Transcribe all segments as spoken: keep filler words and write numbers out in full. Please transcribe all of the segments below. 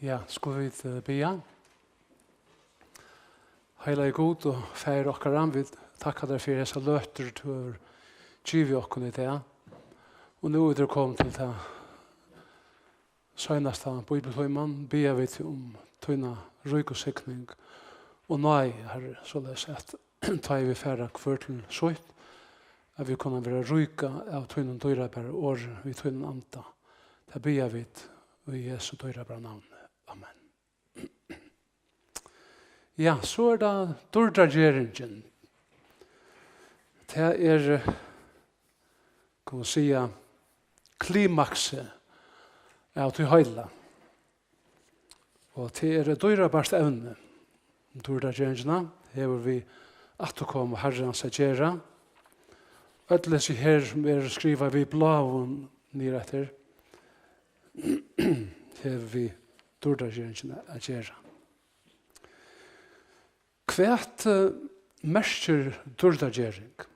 Ja, skulu vit, eh, biðja? Heilagi Gud og Faðir okkara, vit takka tær fyri hesa løtur, tú hevur givið okkum í dag. Og nú er tað komið til tað seinasta bíblitíman, biðja vit um tína ríku signing og náði, Harri, soleiðis at tá ið vit fara hvør til sítt, at vit kunnu vera ríkað av tínum dýrabara orði við tínum anda. Tað biðja vit í Jesu dýrabara navni. Amen. Ja, so er tað dýrdargeringin. Tað er, eh, kann man siga, klimaksið av tí heila. Og tað er eitt dýrabart evni. Dýrdargeringina hevur við afturkomu Harrans at gera. Øll hesi her, sum eru skrivað við bláum niðureftir, hevur við dýrdargeringina at gera. Hvat, eh, merkir dýrdargering?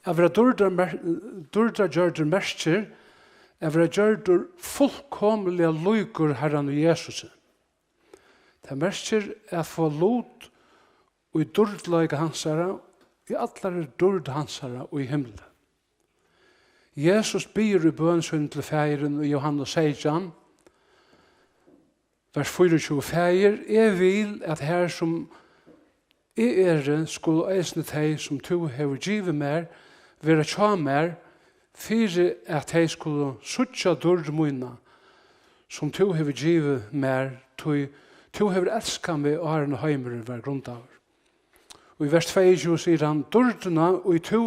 At vera dýrdar-, mer-, dýrdargjørdur merkir at vera gjørdur fullkomiliga líkur Harranum Jesusi. Tað merkir at fáa lut í dýrdleika hansara, í allari dýrd hansara í himli. Jesus biður í bøn síni til Faðirin í Jóhannes seytjan, vers fýraogtjúgu: Faðir, eg vil, at har sum eg eri, skulu eisini tey, sum tú hevur givið mær, vera hjá mær, fyri at tey skulu síggja dýrd mína, sum tú hevur givið mær, tí tú hevur elskað meg, áðrenn heimurin var grundaður. Og í vers tveyogtjúgu sigur hann: Dýrdina, ið tú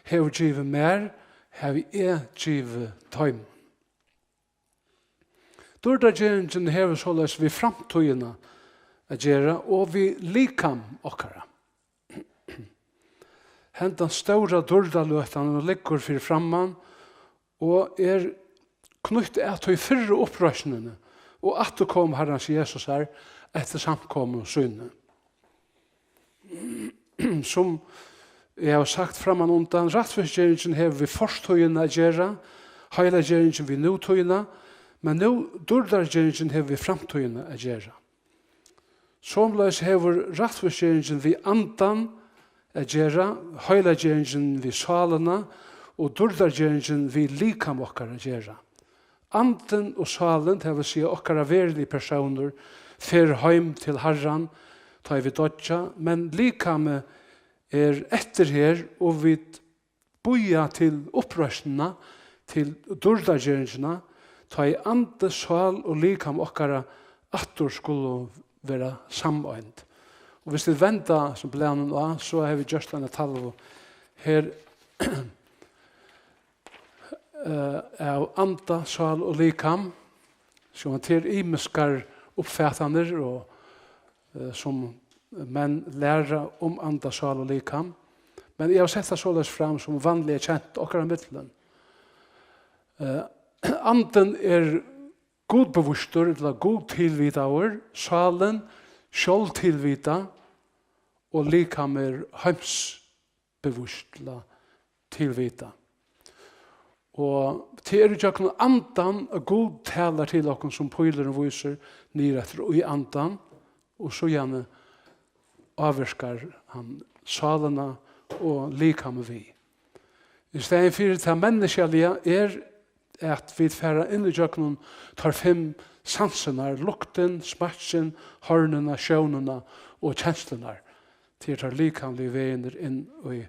hevur givið mær, havi eg givið teimum. Dýrdargeringin hevur soleiðis við framtíðina at gera og við likam okkara. Hendan stóra dýrdarløtan liggur fyri framman og er knýtt at tí fyrru uppreisnini og afturkomu Harrans Jesusar eftir samkomu síni. Sum eg havi sagt frammanundan, rættvísgeringin hevur við fortíðina at gera, heilaggeringin við nútíðina, men nú dýrdargeringin hevur við framtíðina at gera. Somuleiðis hevur rættvísgeringin við andan at gera, heilaggeringin við sálina og dýrdargeringin við likam okkara at gera. Andin og sálin, tað vil siga okkara veruligi persónur, fer heim til Harran, tá ið vit doyggja, men likamið er eftir her, og vit bíða til uppreisnina, til dýrdargeringina, tá ið andi, sál og likam okkara aftur skulu vera sameind. Og hvis vit venda sum blaðnum á, so hava vit gjørt eina talvu her, eh, av anda, sál og likam, sum at her ymiskar uppfatanir og, eh, sum menn læra um anda, sál og likam. Men eg havi sett tað soleiðis fram sum vanliga kent okkara millum. Eh, andin er gudbevustur, ella gudtilvitaður, sálin sjálvtilvitað og likamið heims- bevíst, ella tilvitað. Og tað er ígjøgnum andan, at Gud talar til okkum, sum pílurin vísir, niður eftir í andan, og síðani ávirkar hann sálina og likamið við. Í staðin fyri tað menniskjaliga er at vit fara inn ígjøgnum teir fimm sansirnar, luktin, smakkin, hoyrnina, sjónina og kenslurnar. Tað eru teir likamligu vegirnir inn í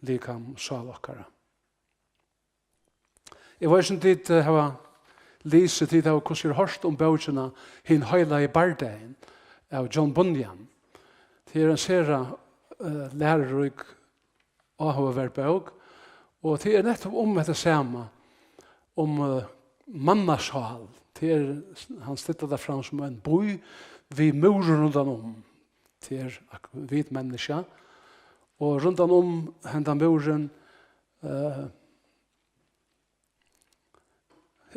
likam, sál okkara. Eg veit ikki, um tit, eh, hava lisið, tit hava hvussu er hoyrt um bókina Hin heilagi bardagin av John Bunyan. Tað er ein sera, eh, lærurík, áhugaverd bók, og tað er nettupp um hetta sama, um, eh, mannasál. Tað er, hann stillar tað fram sum ein bý við múrum rundan um. Tað er ak-, vit menniskja. Og rundan um hendan múrin, eh,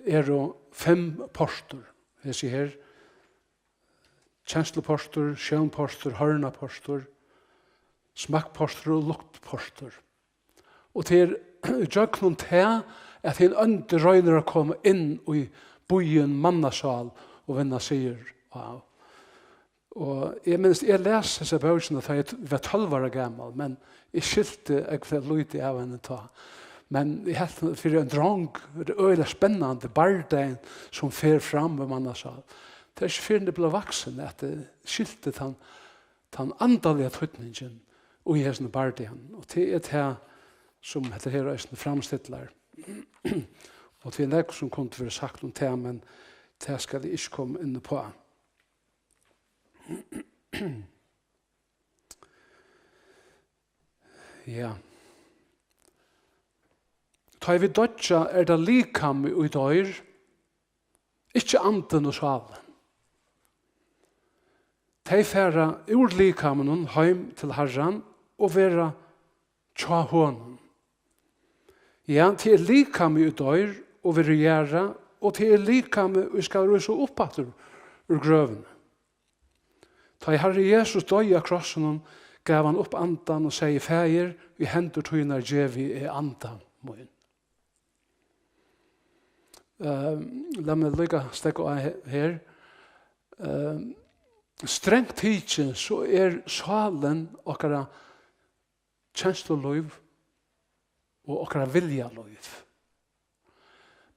eru fimm portur. Hesi her, kensluportur, sjónportur, hoyrnaportur, smakkportur og luktportur. Og tað er ígjøgnum tað, at hin óndi roynir at koma inn í býin mannasál og vinna sigur á. Og eg minnist, eg las hesa bókina, tá eg var tólv ára gamal, men eg skilti ógvuliga lítið av henni tá. Men eg helt, fyri ein drong, er tað øgiliga spennandi, bardagin sum fer fram við mannasál. Tað er ikki fyrr enn eg bleiv vaksin, at eg skilti tann, tann andaliga týdningin í hesum bardaganum. Og tað er tað, sum hetta her eisini framstillar. Og tað er nógv, sum kundi verið sagt um tað, men tað skal eg ikki koma inn uppá. Ja. Tá ið vit doyggja, er tað likamið, ið doyr, ikki andin og sálin. Tey fara úr likaminum heim til Harran og verða hjá honum. Ja, tað er likamið, ið doyr og verður jarðað, og tað er likamið, ið skal rísa upp aftur úr grøvini. Tá ið Harri Jesus doyði á krossinum, gav hann upp andan og segði: Faðir, í hendur tínar gevi eg anda mín. Ehm, lat meg líka steðga á he-, her. Ehm, strangt tikið, so er sálin okkara kenslulív og okkara viljalív.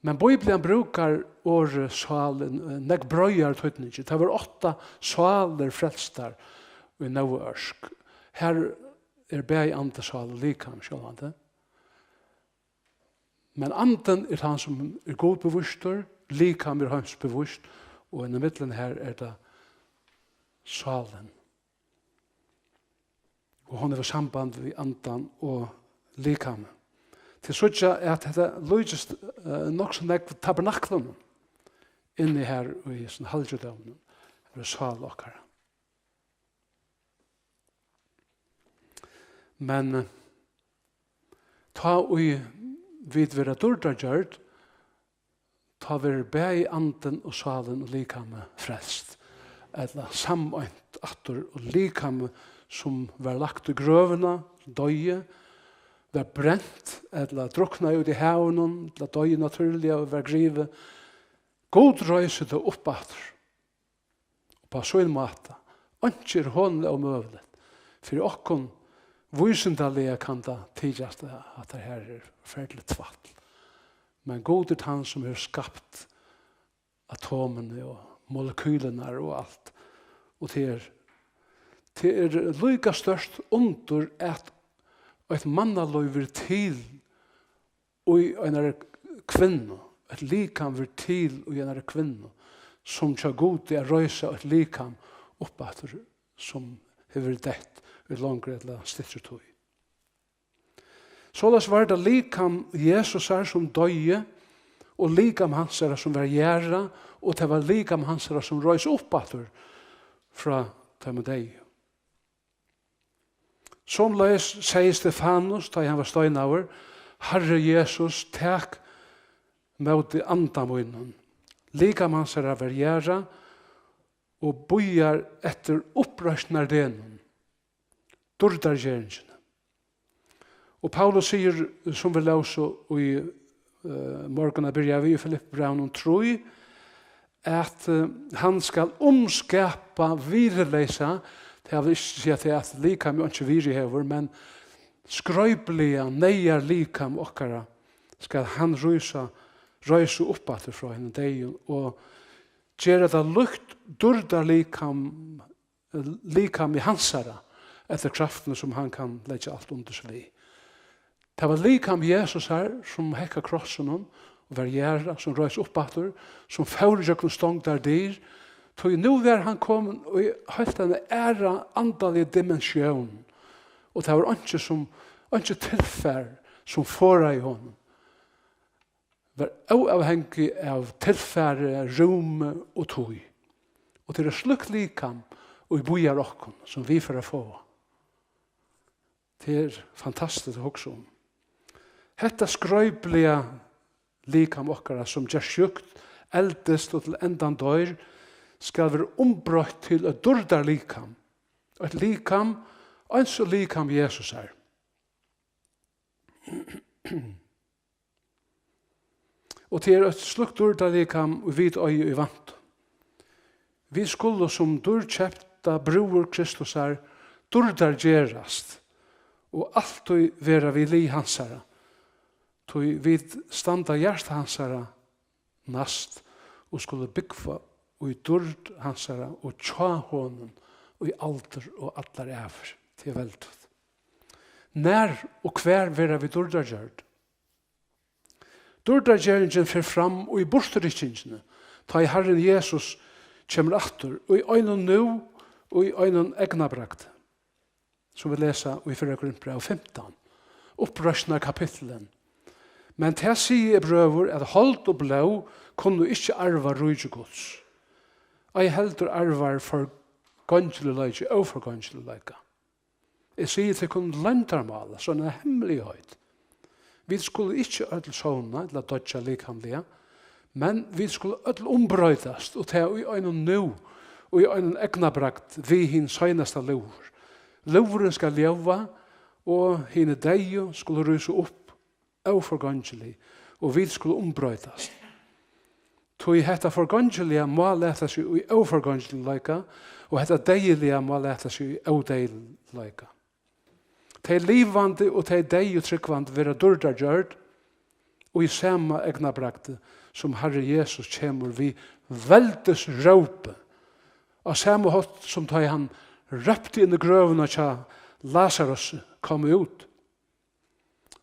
Men Bíblian brúkar orðið sál í nógv breiðari týdningi. Tað vóru átta sálir frelstar í Nóa ørk. Har er bæði andi, sál og likam, sjálvandi. Men andin er tann, sum er Gud bevístur, likam er heimsbevíst, og inn í millum her er tað sálin. Og hon hevur samband við andan og likamið. Tit síggja, at hetta líkist, eh, nokk so nógv tabernaklinum inni her í hesum halgidóminum. Her er sál okkara. Men, eh, tá ið vit verða dýrdargjørd, tá verður bæði andin og sálin og likamið frelst, ella sameint aftur, og likamið, sum var lagt í grøvina, doyði, var brent, ella druknaði úti í havinum, ella doyði natúrliga og var grivið, Gud reisir tað upp aftur. Upp á sín máta. Einki er honum ómøguligt. Fyri okkum vísindaliga kann tað tykjast, at hatta her er forferdiligt tvætl. Men Gud er tann, sum hevur skapt atomini og molekylini og alt. Og tað er, tað er líka stórt undur, at eitt mannalív verður til í einari kvinnu, eitt likam verður til í einari kvinnu, sum hjá Gudi at reisa eitt likam upp aftur, sum hevur verið deytt í longri ella styttri tíð. Soleiðis var tað likam Jesusar, sum doyði, og likam hansara, sum var jarðað, og tað var likam hansara, sum reis upp aftur frá teimum deyðu. Somuleiðis segði Stefanus, tá ið hann var steinaður: Harri Jesus, tak móti anda mínum. Likam hansara var jarðað og bíðar eftir uppreisnardegnum, dýrdargeringini. Og Paulus sigur, sum vit lósu í, eh, morgun, at byrja við, í Filippibrævinum trý, at, eh, hann skal umskapa virðisleysa, tað vil ikki siga tað, at likamið einki virði hevur, men skroypiliga neyðarlikam okkara skal hann rísa, reisa upp aftur frá hinum deyðu og gera tað líkt dýrdarlikam, likami hansara, eftir kraftini, sum hann kann leggja alt undir seg við. Tað var likam Jesusar, sum hekk á krossinum og var jarðað, sum reis upp aftur, sum fór ígjøgnum stongdar dyr, tí nú var hann komin í heilt eina aðra andaliga dimensjón, og tað var einki sum, einki tilfar, sum forðaði honum. Var óavhangig av tilfari, rúmi og tíð. Og tað er eitt slíkt likam, ið bíðar okkum, sum vit fara at fáa. Tað er fantastiskt at hugsa um. Hetta skroypiliga likam okkara, sum gerst sjúkt, eldist og til endan doyr, skal vera umbroytt til eitt dýrdarlikam. Eitt likam, eins og likam Jesusar. Og tað er eitt slíkt dýrdarlikam, ið vit eiga í vændum. Vit skulu sum dýrkeypta brúður Kristusar dýrdargerast og altíð vera við lið hansara, tí vit standa hjarta hansara næst og skulu búgva í dýrd hansara og hjá honum í aldur og allar ævir. Tað er veldigt. Nær og hvar verða vit dýrdargjørd? Dýrdargeringin fer fram í burturrykkingini, tá ið Harrin Jesus kemur aftur, í einum nú og í einum eygnabragdi, sum vit lesa í fyrra Korintbrævi fimtan, uppreisnarkapitlinum. Men tað sigi eg, brøður, at hold og blóð kunnu ikki arva ríki Guds, ei heldur arvar forgongiligleiki óforgongiligleika. Eg sigi tykkum loyndarmál, so eina hemmeligheit. Vit skulu ikki øll sovna ella doyggja likamliga, men vit skulu øll umbroytast, og tað í einum nú, og í einum eygnabragd við hin seinasta lúður. Lúðurin skal ljóða, og hini deyðu skulu rísa upp, óforgongilig, og vit skulu umbroytast. Tí hetta forgongiliga má lata seg í óforgongiligleika, og hetta deyðiliga má lata seg í ódeyðiligleika. Tey livandi og tey deyðu trúgvandi verða dýrdargjørd í sama eygnabragdi, sum Harri Jesus kemur við veldisrópi, á sama hátt sum tá ið hann rópti inn í grøvina hjá Lasarusi: Kom út.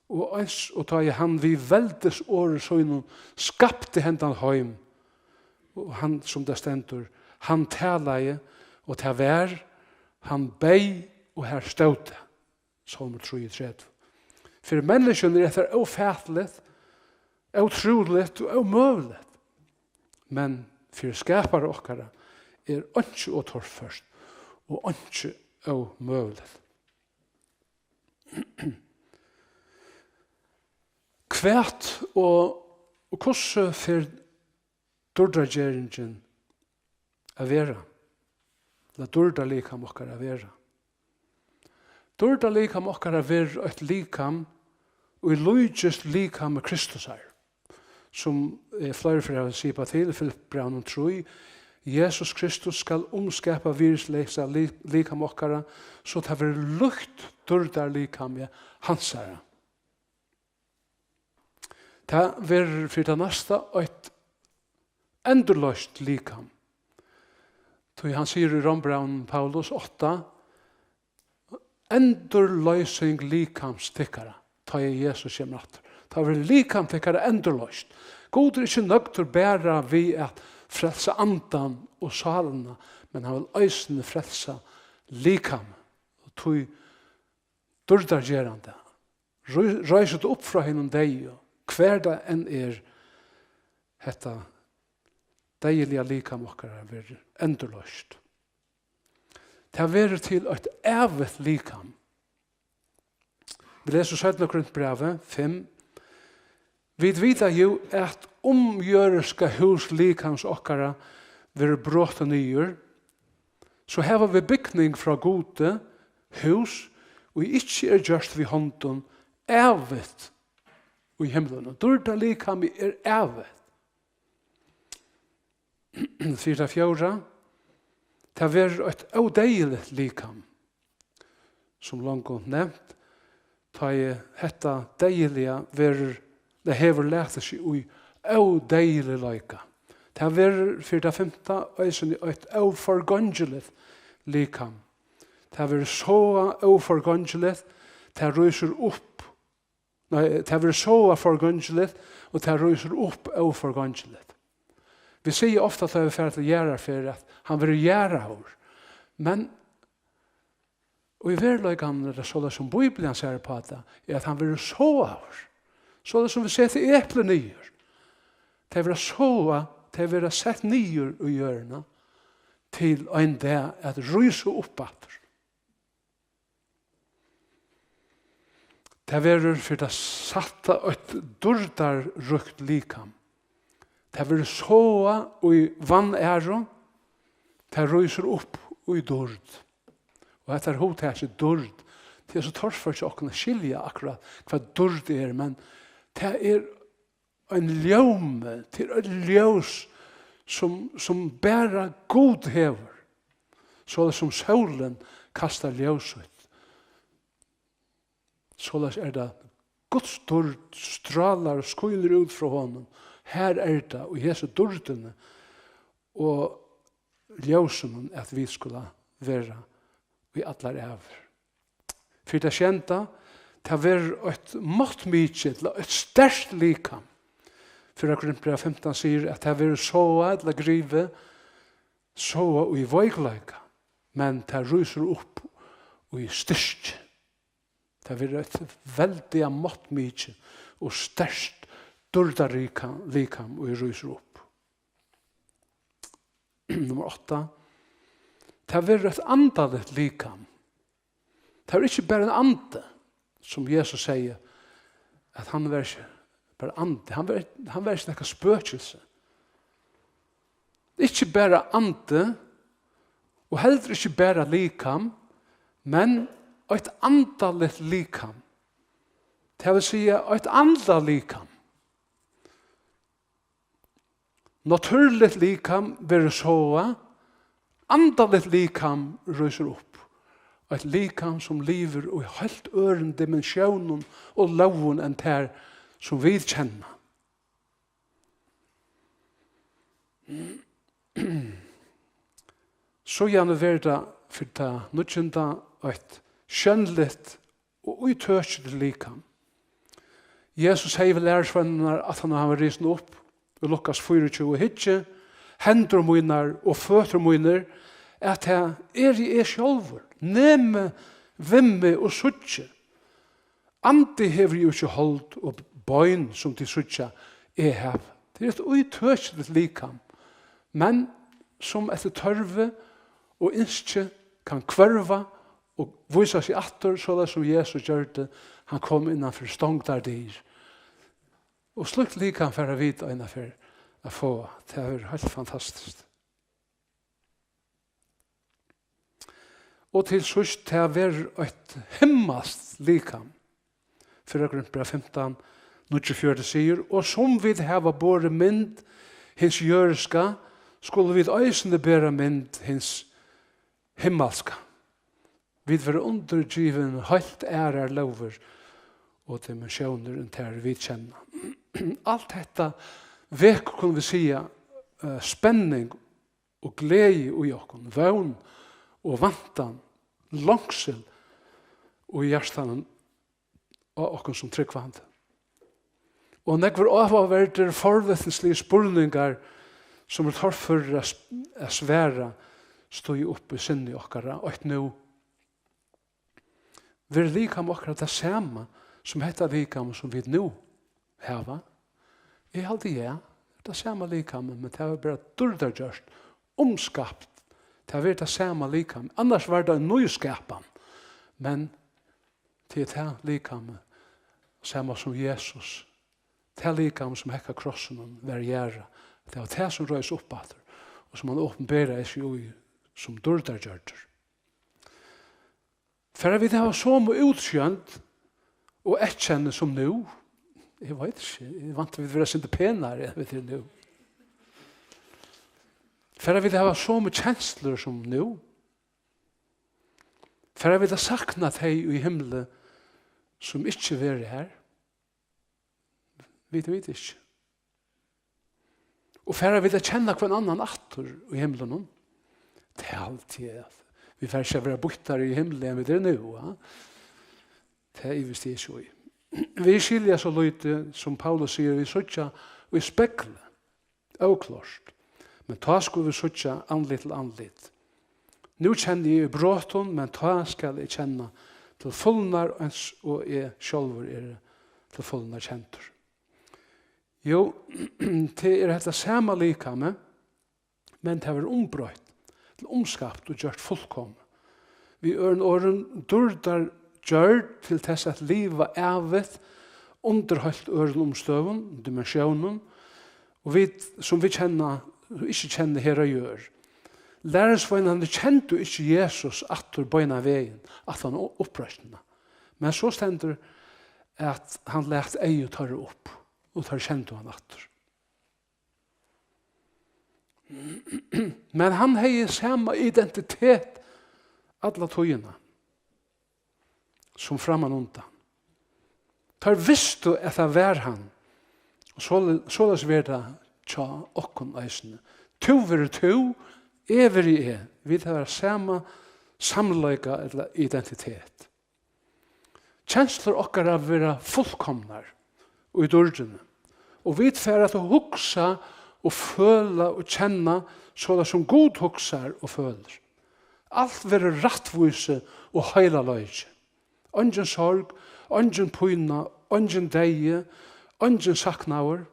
Og eins og tá ið hann við veldisorði sínum skapti hendan heim, og hann, sum tað stendur, hann talaði, og tað var, hann beyð, og har stóð tað. Sálmur trýogtretivu. Fyri menniskjuni er hetta ófatiligt, ótrúligt og ómøguligt. Men fyri skapara okkara er einki ótorført og einki ómøguligt. Hvat og, og hvussu fer dýrdargeringin at vera? Ella dýrdarlikam okkara at vera? Dýrdarlikam okkara verður eitt likam, ið líkist likami Kristusar. Sum, eh, fleiri ferð hava sipað til, Filippibrævinum trý: Jesus Kristus skal umskapa virðisleysa li-, likam okkara, so tað verður líkt dýrdarlikami hansara. Tað verður fyri tað næsta eitt endurloyst likam. Tí hann sigur í Rómbrævinum, Paulus átta: Endurloysing likams tykkara, tá ið Jesus kemur aftur. Tá verður likam tykkara endurloyst. Gud er ikki nøgdur bara við at frelsa andan og sálina, men hann vil eisini frelsa likamið. Og tí dýrdargerandi. Rei-, reisur tú upp frá hinum deyðu, hvar tað enn er, hetta deyðiliga likam okkara verður endurloyst. Tað verður til eitt ævigt likam. Vit lesa í seinna Korintbrævi fimm: Vit vita jú, at um jørðiska hús likams okkara verður brotið niður, so hava vit bygning frá Gudi, hús, ið ikki er gjørt við hondum, ævigt í himlunum. Dýrdarlikamið er ævigt. Fyri tað fjórða, tað verður eitt ódeyðiligt likam, sum longu nevnt, tá ið hetta deyðiliga verður, tað hevur latið seg í ódeyðiligleika. Tað verður fyri tað fimta eisini eitt óforgongiligt likam. Tað verður sáað óforgongiligt, tað rísur upp, nei, tað verður sáað forgongiligt, og tað rísur upp óforgongiligt. Vit siga ofta, tá vit fara til jarðarferð, at hann verður jarðaður. Men í veruleikanum er tað soleiðis, sum Bíblian sær upp á tað, er, at hann verður sáaður. Soleiðis sum vit seta eplir niður. Tey verða sáað, tey verða sett niður í jørðina til ein dag at rísa upp aftur. Tað verður fyri tað sætta eitt dýrdarríkt likam. Tað verður sáað í vanæru, tað rísur upp í dýrd. Og hetta er hugtakið dýrd. Tað er so torført hjá okkum at skilja akkurát, hvat dýrd er, men tað er ein ljómi, tað er eitt ljós, sum, sum bara Gud hevur. Soleiðis sum sólin kastar ljós sítt, soleiðis er tað Guds dýrd strálar og skínur út frá honum. Har er tað, í hesi dýrdini og ljósinum, at vit skulu vera í allar ævir. Fyri tað sjeynda, tað verður eitt máttmikið, ella eitt sterkt likam. Fyrra Korintbræv fimtan sigur, at tað verður sáað ella grivið, sáað í veikleika, men tað rísur upp í styrki. Tað verður eitt veldiga máttmikið og sterkt dýrdarlikam, likam, ið rísur upp. Nummar átta. Tað verður eitt andaligt likam. Tað verður ikki bara ein andi, sum Jesus segði, at hann var ikki bara andi, hann var, hann var ikki nakað spøkilsi. Ikki bara andi, og heldur ikki bara likam, men eitt andaligt likam. Tað vil siga, eitt andaligt likam. Natúrligt likam verður sáað, andaligt likam rísur upp. Eitt likam, sum livir í heilt øðrum dimensiónum og lógum enn tær, sum vit kenna. Síðani verður tað fyri tað níggjunda eitt sjónligt og ítøkiligt likam. Jesus hevði við lærisveinarnar, at hann, hann var risin upp, í Lukas fýraogtjúgu: Hyggið, hendur mínar og føtur mínir, at tað eri eg sjálvur. Nemið við meg og síggið. Andi hevur jú ikki hold og bein, sum tit síggja, eg havi. Tað er eitt ítøkiligt likam, men sum eftir tørvi og ynski kann hvørva og vísa seg aftur, soleiðis sum Jesus gjørdi. Hann kom innan fyri stongdar dyr. Og slíkt likam fara vit einaferð at fáa. Tað verður heilt fantastiskt. Og til síðst, tað verður eitt himmalskt likam. Fyrra Korintbræv fimtan, níggjuogfjøruti sigur: Og sum vit hava borið mynd hins jørðiska, skulu vit eisini bera mynd hins himmalska. Vit verða undirgivin heilt aðrar lógir og dimensiónir enn tær vit kenna. Alt hetta vekur, kunnu vit siga, eh, spenning og gleði í okkum, vón og væntan, longsil í hjartanum á okkum sum trúgvandi. Og nógvir áhugaverdir, forvitnisligir spurningar, sum er torførir at s-, at svara, stíga upp í sinni okkara, eitt nú. Verður likam okkara tað sama sum hetta likam, sum vit nú hava? Eg haldi, ja, tað sama likam, men tað var bara dýrdargjørt, umskapt. Tað verður tað sama likam. Annars var tað ein nýskapan. Men tað er tað likam, sama sum Jesus. Tað likam, sum hekk á krossinum, var jarðað. Tað var tað, sum reis upp aftur, og sum hann opinberaði seg í sum dýrdargjørdur. Fara vit hava somu útsjónd og eyðkenni sum nú? Eg veit ikki. Eg vænti, vit verða eitt sindur penari, enn vit eru nú. Fara vit hava somu kenslur sum nú? Fara vit at sakna tey í himli, sum ikki verða har? Vit vita ikki. Og fara vit at kenna hvønn annan aftur í himlunum? Tað haldi eg, at vit fara ikki at vera býttari í himli enn vit eru nú, ha? Tað ivist eg ikki í. Vit skilja so lítið, sum Paulus sigur, vit síggja í spegli, óklárt. Men tá skulu vit síggja andlit til andlit. Nú kenni eg í brotum, men tá skal eg kenna til fulnar, eins og eg sjálvur eri til fulnar kendur. Jú, tað er hetta sama likami, men tað verður umbroytt til umskapt og gjørt fullkomið. Við øðrum orðum, dýrdargjørd til tess at liva ævigt undir heilt øðrum umstøðum, dimensiónum, og vit, sum vit kenna, ikki kenna her á jørð. Lærisveinarnir kendu ikki Jesus aftur beinan vegin, aftan á uppreisnina. Men so stendur, at hann læt eygu teirra upp. og teir kendu hann aftur. Men hann hevði sama identitet alla tíðina sum frammanundan. Teir vistu, at tað var hann. Og sole-, soleiðis verður tað hjá okkum eisini. Tú verður tú, eg verði eg. Vit hava sama samleika ella identitet. Kenslur okkara verða fullkomnar í dýrdini. Og vit fara at hugsa og føla og kenna soleiðis sum Gud hugsar og følir. Alt verður rættvísi og heilagleiki. Eingin sorg, eingin pína, eingin deyði, eingin saknaður,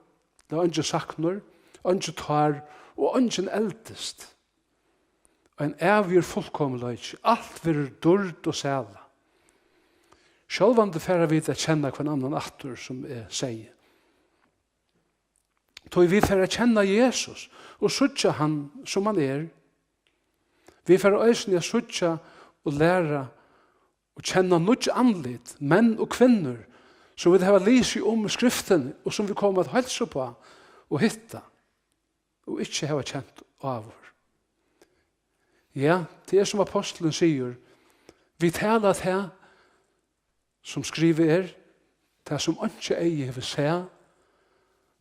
ella eingin saknur, eingin tár og eingin eldist. Ein ævigur fullkomleiki, alt verður dýrd og sæla. Sjálvandi fara vit at kenna hvønn annan aftur, sum eg segði. Tí vit fara at kenna Jesus og síggja hann, sum hann er. Vit fara eisini at síggja og læra og kenna nýggj andlit, menn og kvinnur, sum vit hava lisið um í Skriftini og sum vit koma at heilsa upp á og hitta og ikki hava kent áður. Ja, tað er sum apostlurin sigur, vit tala tað, sum skrivað er, tað sum einki eyga hevur sæð,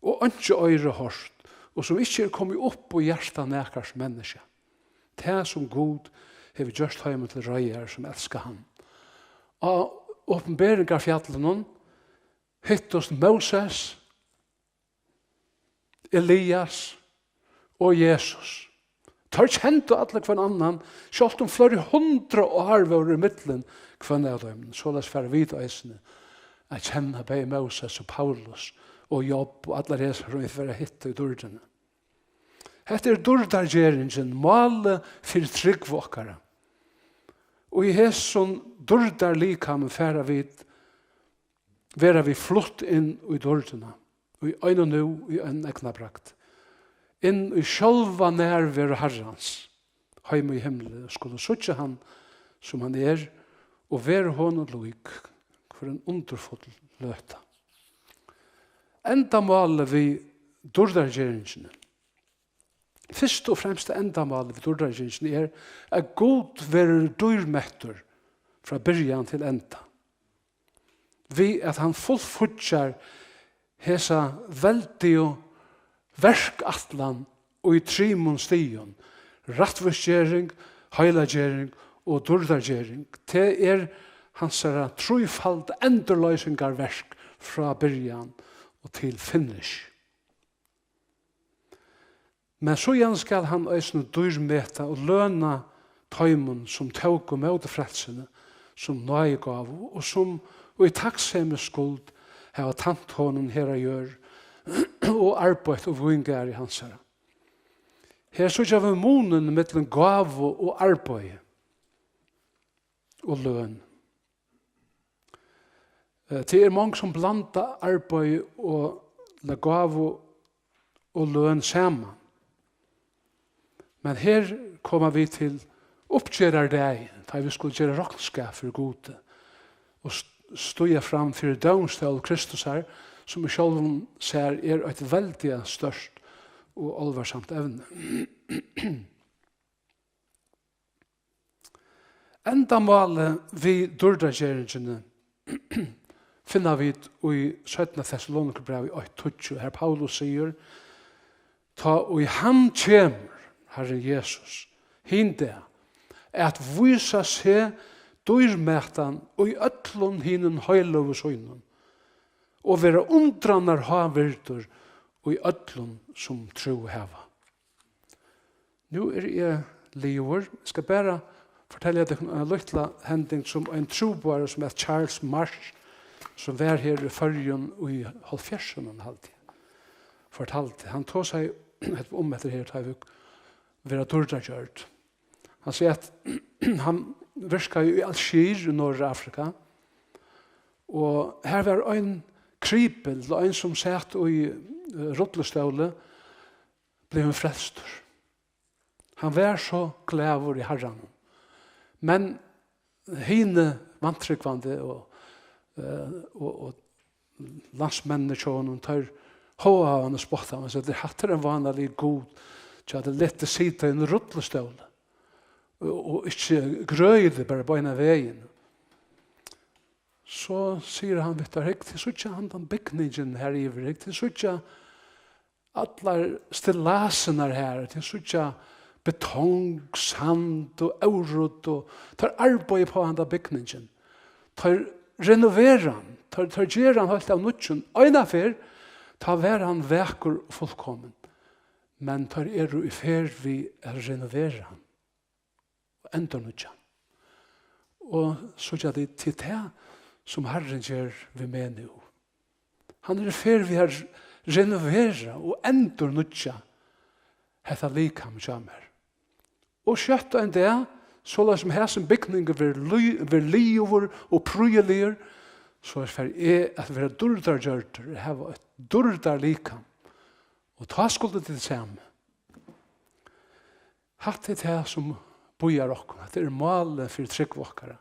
og einki oyra hoyrt, og sum ikki er komið upp í hjarta nakars menniskja, tað sum Gud hevur gjørt teimum til reiðar, sum elska hann. Á Opinberingarfjallinum hittust Móses, Elias og Jesus. Teir kendu allir hvønn annan, sjálvt um fleiri hundrað ár vóru ímillum hvønn av teimum. Soleiðis fara vit eisini at kenna bæði Móses og Paulus og Job og allar hesar, sum vit fara at hitta í dýrdini. Hetta er dýrdargeringin, málið fyri trúgv okkara. Og í hesum dýrdarlíkamanum fara vit, verða vit flutt inn í dýrdina, í einum nú, í einum eygnabragdi, inn í sjálva nærveru Harrans, heima í himli, og skulu síggja hann, sum hann er, og vera honum lík. Hvør ein undurfull løta. Endamálið við dýrdargeringini, fyrst og fremst endamálið við dýrdargeringini er, at Gud verður dýrmettur frá byrjan til enda. Við at hann fullfíggjar hesa veldigu verkætlan í trimum stigum, rættvísgering, heilagering og dýrdargering. Tað er hansara trífalda endurloysingarverk frá byrjan og til finish. Men síðan skal hann eisini dýrmeta og løna teimum, sum tóku móti frelsuni sum náðigávu, og sum í takksemisskuld hava tænt honum her á jørð og arbeitt í víngarði hansara. Her síggja vit munin millum gávu og arbeiði og løn. Eh, tað er mong, sum blanda arbeiði og, ella gávu og løn saman. Men her koma vit til uppgerðardagin, tá vit skulu gera roknskap fyri Gudi og st-, stíga fram fyri dómstól Kristusar, sum í sjálvum sær er eitt veldiga stórt og álvarsamt evni. Endamálið við dýrdargeringini finna vit í seinna Tessalonikabrævi eitt tíggju, har Paulus sigur: "Tá ið hann kemur, Harrin Jesus, hin dag, at vísa seg dýrmætan í øllum hinum heiløgu sínum, og vera undranar hávirdur í øllum, sum trú hava." Nú eri eg liðugur. Eg skal bara fortelja tykkum eina lítla hending, sum ein trúboðari, sum æt Charles Marsh, sum var her í Føroyum í hálvfjerðsunum, haldi eg, fortaldi. Hann tosaði um hetta her, tá ið vit verða dýrdargjørd. Hann segði, at hann virkaði í Algier í Norðurafrika, og har var ein kripil, ein, sum sat í, eh, rullistóli, blivin frelstur. Hann var so glaður í Harranum. Men hini vantrúgvandi og, eh, og, og landsmenninir hjá honum, teir hóvaðu hann og spottaðu hann, og søgdu: "Hatta er ein vánaligur gud, hjá tær, lat teg sita í ein rullustól og, og ikki grøði teg bara beinan vegin." So sigur hann við teir: "Hygg, tit síggja handan bygningin her yvir, hygg, tit síggja allar stillasirnar her, tit síggja betong, sand og órudd, og teir arbeiða upp á handan bygningin. Teir renovera hann, teir, teir gera hann heilt av nýggjum. Einaferð, tá var hann vakur og fullkomin, men teir eru í ferð við at renovera hann og endurnýggja hann." Og síggja tit, til tað, sum Harrin ger við meg nú. Hann er í ferð við at renovera og endurnýggja hetta likam hjá mær. Og skjótt ein dag, soleiðis sum hesin bygningur verður lí-, verður liðugur og prýðiligur, so fari eg at vera dýrdargjørdur, at hava eitt dýrdarlikam. Og tá skuldu tit sæð meg. Hatta er tað, sum bíðar okkum. Hatta er málið fyri trúgv okkara.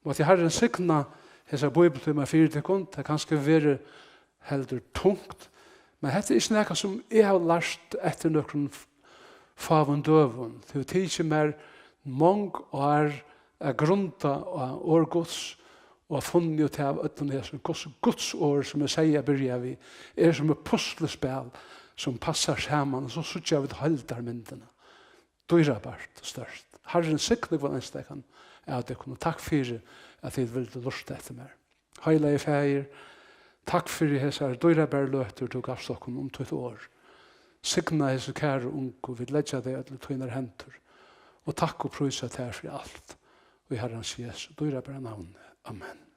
Mátti Harrin signa hesa bíbliutíma fyri tykkum. Tað kanska verður heldur tungt, men hetta er ikki nakað, sum eg havi lært eftir nøkrum f-, fáum døgum. Tað hevur tikið mær mong ár at grunda á orð Guds, og havi funnið út av øllum hesum, hvussu Guds orð, sum eg segði at byrja við, er sum eitt puslispæl, sum passar saman, og so síggja vit heildarmyndina. Dýrabært og stórt. Harrin signi hvønn einstakan av tykkum, og takk fyri, at tit vildu lurta eftir mær. Heilagi Faðir, takk fyri hesar dýrabæru løtur, tú gavst okkum um títt orð. Signa hesi kæru ungu, vit leggja tey øll í tínar hendur, og takk og prísa tær fyri alt. Í Harrans Jesu dýrabæra navni. Amen.